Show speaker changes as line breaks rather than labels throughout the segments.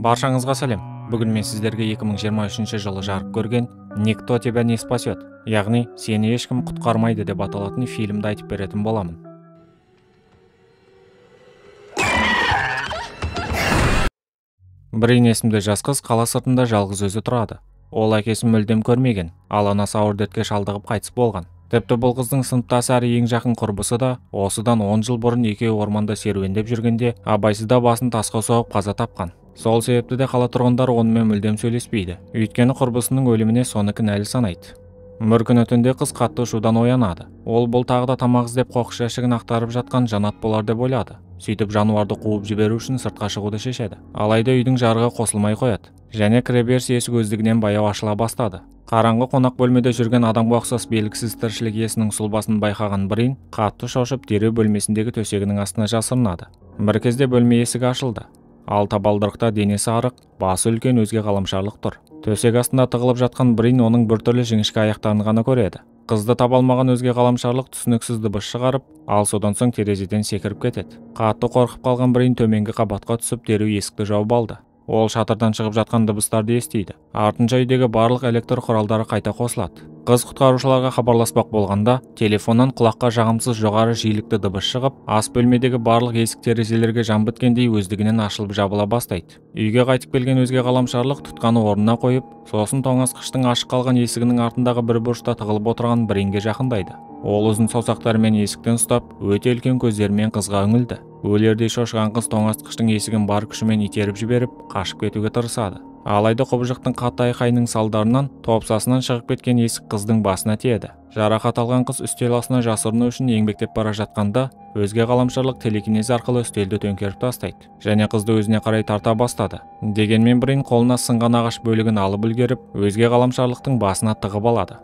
Баршаңызға сәлем. Бүгін мен сіздерге 2023 жылы жарық көрген «Никто тебя не спасет», яғни сені ешкім құтқармайды деп аталатын фильмді айтып беретін боламын. Брин есімді жас қыз қала сыртында жалғыз өзі тұрады. Ол әкесін мүлдем көрмеген, ал анасы ауыр дертке шалдығып қайтыс болған. Тіпті бұл қыздың сыныптасы әрі ең жақын құрбысы да осыдан 10 жыл бұрын екеуі орманда серуендеп жүргенде абайсызда басын тасқа соғып қаза тапқан. Сол себепті де қала тұрғындары онымен мүлдем сөйлеспейді. Өйткені құрбысының өліміне соны кінәлі санайды. Бір күні түнде қыз қатты ұшудан оянады. Ол бұл тағы да тамақ іздеп қоқыс жәшігін ақтарып жатқан жанат болар деп ойлады. Сөйтіп жануарды қуып жіберу үшін сыртқа шығуды шешеді. Алайда үйдің жарығы қосылмай қояды. Және кіреберіс есік өздігінен баяу ашыла бастады. Қараңғы қонақ бөлмеде жүрген адамға ұқсас белгісіз тіршілік иесінің сұлбасын байқаған Брин қатты шошып дереу бөлмесіндегі төсегінің астына жасырынады. Бір кезде бөлме есігі ашылды. Ал табалдырықта денесі арық, басы үлкен өзге ғаламшарлық тұр. Төсек астында тығылып жатқан Брин оның біртүрлі жіңішке аяқтарын ғана көреді. Қызды таба алмаған өзге ғаламшарлық түсініксіз дыбыс шығарып, ал содан соң терезеден секіріп кетеді. Қатты қорқып қалған Брин төменгі қабатқа түсіп дереу есікті жауып алды. Ол шатырдан шығып жатқан дыбыстарды естиді. Артынша үйдегі барлық электр құралдары қайта қосылады. Қыз құтқарушыларға хабарласпақ болғанда, телефоннан құлаққа жағымсыз жоғары жиілікті дыбыс шығып, ас бөлмедегі барлық есік терезелерге жан біткендей өздігінен ашылып жабыла бастайды. Үйге қайтып келген өзге ғаламшарлық тұтқаны орнына қойып, сосын тоңазытқыштың ашық қалған есігінің артындағы бір бұрышта тығылып отырған Бринге жақындайды. Ол ұзын саусақтарымен есіктен ұстап, өте үлкен көздерімен қызға үңілді. Өлердей шошыған қыз тоңазытқыштың есігін бар күшімен итеріп жіберіп, қашып кетуге тырысады. Алайда құбыжықтың қатты айқайының салдарынан топсасынан шығып кеткен есік қыздың басына тиеді. Жарақат алған қыз үстел астына жасырыну үшін еңбектеп бара жатқанда, өзге ғаламшарлық телекинез арқылы үстелді төңкеріп тастайды және қызды өзіне қарай тарта бастады. Дегенмен Брин қолына сынған ағаш бөлігін алып үлгеріп, өзге ғаламшарлықтың басына тығып алады.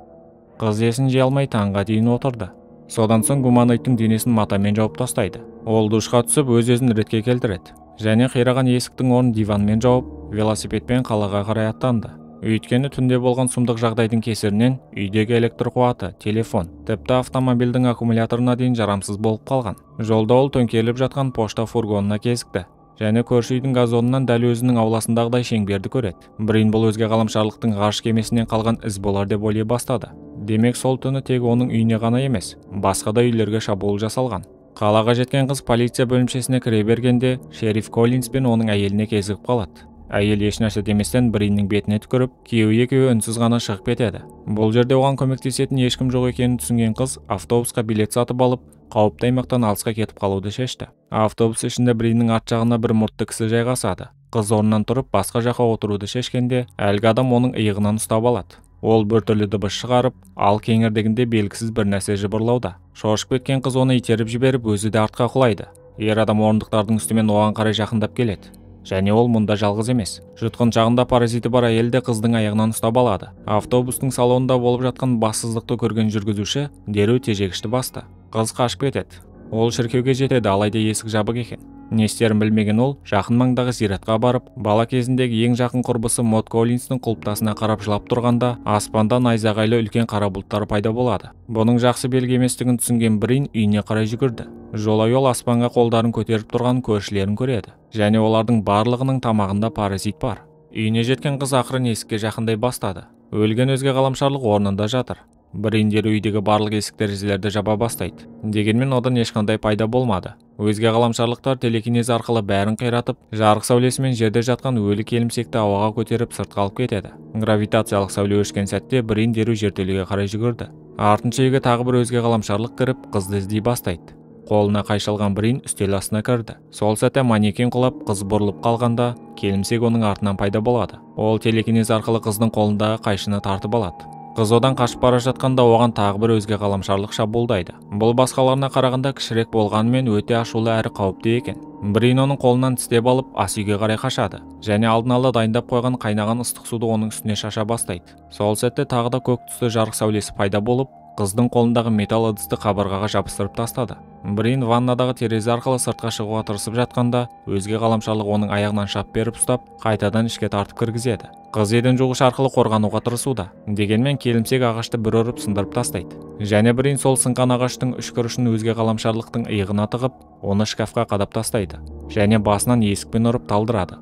Қыз есін жия алмай таңға дейін отырды. Содан соң гуманоидтың денесін матамен жауып тастайды. Ол душқа түсіп өз-өзін ретке келтіреді. Және қираған есіктің орнын диванмен жауып, велосипедпен қалаға қарай аттанды. Өйткені түнде болған сұмдық жағдайдың кесірінен үйдегі электр қуаты, телефон, тіпті автомобильдің аккумуляторына дейін жарамсыз болып қалған. Жолда ол төңкеріліп жатқан пошта фургонына кезікті. Және көрші үйдің газонынан дәл өзінің ауласындағыдай шеңберді көреді. Брин бұл өзге ғаламшарлықтың ғарыш кемесінен қалған із болар деп ойлай бастады. Демек сол түні тек оның үйіне ғана емес, басқа да үйлерге шабуыл жасалған. Қалаға жеткен қыз полиция бөлімшесіне кіре бергенде, шериф Коллинс пен оның әйеліне кезігіп қалады. Әйел ешнәрсе деместен Бриннің бетіне түкіріп, күйеуі екеуі үнсіз ғана шығып кетеді. Бұл жерде оған көмектесетін ешкім жоқ екенін түсінген қыз автобусқа билет сатып алып, қауіпті аймақтан алысқа кетіп қалуды шешті. Автобус ішінде Бриннің арт жағына бір мұртты кісі жайғасады. Қыз орнынан тұрып, басқа жаққа отыруды шешкенде, әлгі адам оның иығынан ұстап алады. Ол біртүрлі дыбыс шығарып, ал кеңірдегінде белгісіз бір нәрсе жыбырлауда. Шошып кеткен қыз оны итеріп жіберіп, өзі де артқа құлайды. Ер адам орындықтардың үстімен оған қарай жақындап келеді. Және ол мұнда жалғыз емес. Жұтқыншағында паразиті бар әйел де қыздың аяғынан ұстап алады. Автобустың салонында болып жатқан бассыздықты көрген жүргізуші дереу тежегішті басты. Қыз қашып кетеді. Ол шіркеуге жетеді, алайда есік жабық екен. Не істерін білмеген ол жақын маңдағы зиратқа барып, бала кезіндегі ең жақын құрбысы Мод Коллинстің құлпытасына қарап жылап тұрғанда, аспанда найзағайлы үлкен қара бұлттар пайда болады. Бұның жақсы белгі еместігін түсінген Брин үйіне қарай жүгірді. Жолай ол аспанға қолдарын көтеріп тұрған көршілерін көреді. Және олардың барлығының тамағында паразит бар. Үйіне жеткен қыз ақырын есікке жақындай бастады. Өлген өзге ғаламшарлық орнында жатыр. Брин дереу үйдегі барлық есік терезелерді жаба бастайды. Дегенмен одан ешқандай пайда болмады. Өзге ғаламшарлықтар телекинез арқылы бәрін қиратып, жарық сәулесімен жерде жатқан өлі келімсекті ауаға көтеріп сыртқа алып кетеді. Гравитациялық сәуле өшкен сәтте Брин дереу жертөлеге қарай жүгірді. Артынша үйге тағы бір өзге ғаламшарлық кіріп, қызды іздей бастайды. Қолына қайшы алған Брин үстел астына кірді. Сол сәтте манекен құлап, қыз бұрылып қалғанда, келімсек оның артынан пайда болады. Ол телекинез арқылы қыздың қолындағы қайшыны тартып алады. Қыз одан қашып бара жатқанда оған тағы бір өзге ғаламшарлық шабуылдайды. Бұл басқаларына қарағанда кішірек болғанымен өте ашулы әрі қауіпті екен. Брин оның қолынан тістеп алып, ас үйге қарай қашады. Және алдын ала дайындап қойған қайнаған ыстық суды оның үстіне шаша бастайды. Сол сәтте тағы да көк түсті жарық сәулесі пайда болып, қыздың қолындағы металл ыдысты қабырғаға жабыстырып тастады. Брин ваннадағы терезе арқылы сыртқа шығуға тырысып жатқанда, өзге ғаламшарлық оның аяғынан шап беріп ұстап, қайтадан ішке тартып кіргізеді. Қыз еден жуғыш арқылы қорғануға тырысуда. Дегенмен келімсек ағашты бір ұрып сындырып тастайды. Және Брин сол сынған ағаштың үшкірішін өзге ғаламшарлықтың иығына тығып, оны шкафқа қадап тастайды. Және басынан есікпен ұрып талдырады.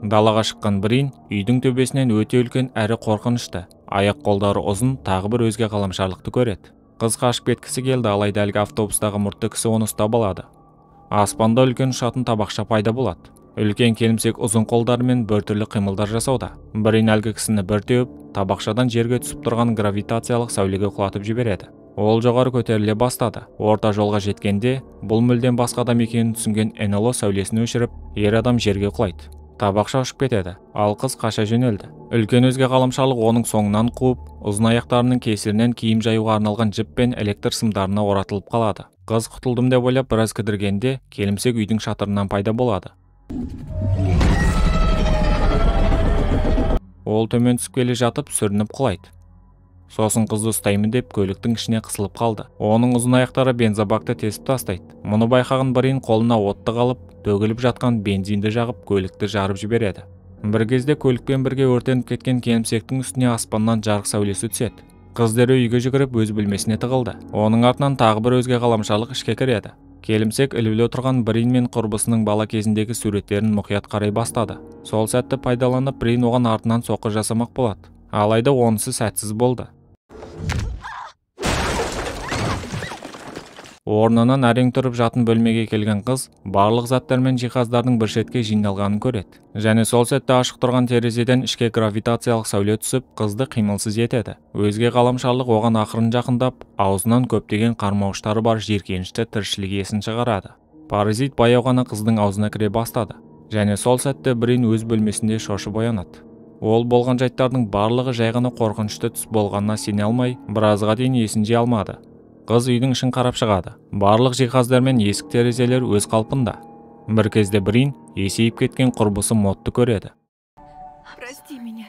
Далаға шыққан Брин үйдің төбесінен өте үлкен әрі қорқынышты, аяқ қолдары ұзын тағы бір өзге ғаламшарлықты көреді. Қыз қашып кеткісі келді, алайда әлгі автобустағы мұртты кісі оны ұстап алады. Аспанда үлкен ұшатын табақша пайда болады. Үлкен келімсек ұзын қолдарымен біртүрлі қимылдар жасауда. Брин әлгі кісіні бір теуіп, табақшадан жерге түсіп тұрған гравитациялық сәулеге құлатып жібереді. Ол жоғары көтеріле бастады. Орта жолға жеткенде, бұл мүлдем басқа адам екенін түсінген НЛО сәулесін өшіріп, ер адам жерге құлайды. Табақша ұшып кетеді, ал қыз қаша жөнелді. Үлкен өзге ғаламшарлық оның соңынан қуып, ұзын аяқтарының кесірінен киім жаюға арналған жіп пен электр сымдарына оратылып қалады. Қыз құтылдым деп ойлап біраз кідіргенде, келімсек үйдің шатырынан пайда болады. Ол төмен түсіп келе жатып, сүрініп құлайды. Сосын қызды ұстаймын деп көліктің ішіне қысылып қалды. Оның ұзын аяқтары бензобакты тесіп тастайды. Мұны байқаған Брин қолына отты қалып, төгіліп жатқан бензинді жағып, көлікті жарып жібереді. Бір кезде көлікпен бірге өртеніп кеткен келімсектің үстіне аспаннан жарық сәулесі түседі. Қыз дереу үйге жүгіріп өз бөлмесіне тығылды. Оның артынан тағы бір өзге ғаламшарлық ішке кіреді. Келімсек ілулі тұрған Брин мен құрбысының бала кезіндегі суреттерін мұқият қарай бастады. Сол сәтті пайдаланып Брин оған артынан соққы жасамақ болады. Алайда онысы сәтсіз болды. Орнынан әрең тұрып жатын бөлмеге келген қыз барлық заттар мен жиһаздардың бір шетке жиналғанын көреді. Және сол сәтте ашық тұрған терезеден ішке гравитациялық сәуле түсіп, қызды қимылсыз етеді. Өзге ғаламшарлық оған ақырын жақындап, аузынан көптеген қармауыштары бар жиіркенішті тіршілік иесін шығарады. Паразит баяу ғана қыздың аузына кіре бастады. Және сол сәтте Брин өз бөлмесінде шошып оянады. Ол болған жайттардың барлығы жай ғана қорқынышты түс болғанына сене алмай, біразға дейін есін жия алмады. Қыз үйдің ішін қарап шығады. Барлық жиһаздар мен есік терезелер өз қалпында. Бір кезде Брин есейіп кеткен құрбысы Мотты көреді.
Прости меня.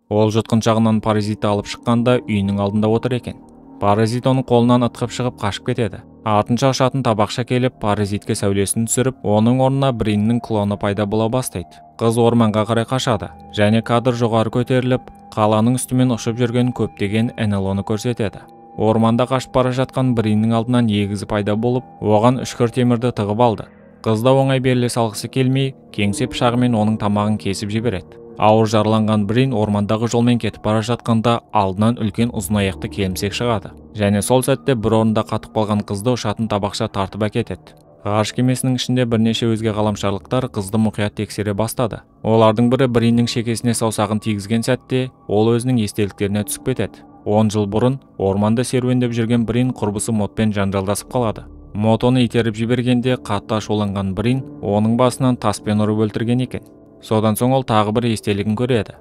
Ол жұтқыншағынан паразитті алып шыққанда үйінің алдында отыр екен. Паразит оның қолынан ытқып шығып қашып кетеді. Артынша ұшатын табақша келіп, паразитке сәулесін түсіріп, оның орнына Бриннің клоны пайда бола бастайды. Қыз орманға қарай қашады. Және кадр жоғары көтеріліп, қаланың үстімен ұшып жүрген көптеген НЛО-ны көрсетеді. Орманда қашып бара жатқан Бриннің алдынан егізі пайда болып, оған үшкір темірді тығып алды. Қыз да оңай беріле салғысы келмей, кеңсе пышағымен оның тамағын кесіп жібереді. Ауыр жараланған Брин ормандағы жолмен кетіп бара жатқанда алдынан үлкен ұзын аяқты келімсек шығады. Және сол сәтте бір орында қатып қалған қызды ұшатын табақша тартып әкетеді. Ғарыш кемесінің ішінде бірнеше өзге ғаламшарлықтар қызды мұқият тексере бастады. Олардың бірі Бриннің шекесіне саусағын тигізген сәтте, ол өзінің естеліктеріне түсіп кетеді. 10 жыл бұрын орманда серуендеп жүрген Брин құрбысы Мотпен жанжалдасып қалады. Мот оны итеріп жібергенде қатты ашуланған Брин оның басынан таспен ұрып өлтірген екен. Содан соң ол тағы бір естелігін көреді.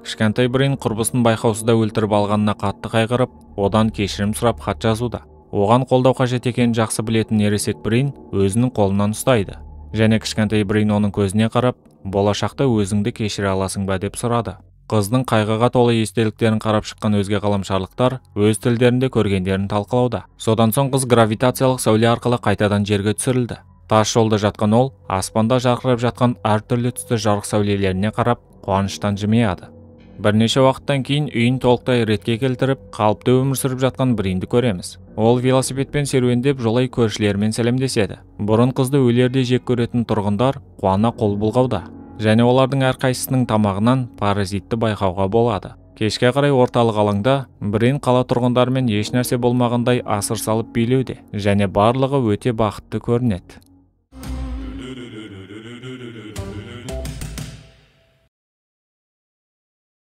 Кішкентай Брин құрбысын байқаусызда өлтіріп алғанына қатты қайғырып, одан кешірім сұрап хат жазуда. Оған қолдау қажет екенін жақсы білетін ересек Брин өзінің қолынан ұстайды. Және кішкентай Брин оның көзіне қарап, болашақта өзіңді кешіре аласың ба деп сұрады. Қыздың қайғыға толы естеліктерін қарап шыққан өзге ғаламшарлықтар өз тілдерінде көргендерін талқылауда. Содан соң қыз гравитациялық сәуле арқылы қайтадан жерге түсірілді. Тас жолда жатқан ол, аспанда жарқырап жатқан әртүрлі түсті жарық сәулелеріне қарап, қуаныштан жымияды. Бірнеше уақыттан кейін үйін толықтай ретке келтіріп, қалыпты өмір сүріп жатқан Бринді көреміз. Ол велосипедпен серуендеп жолай көршілерімен сәлемдеседі. Бұрын қызды өлердей жек көретін тұрғындар қуана қол бұлғауда. Және олардың әрқайсысының тамағынан паразитті байқауға болады. Кешке қарай орталық алаңда Брин қала тұрғындарымен ешнәрсе болмағандай асыр салып билеуде, және барлығы өте бақытты көрінеді.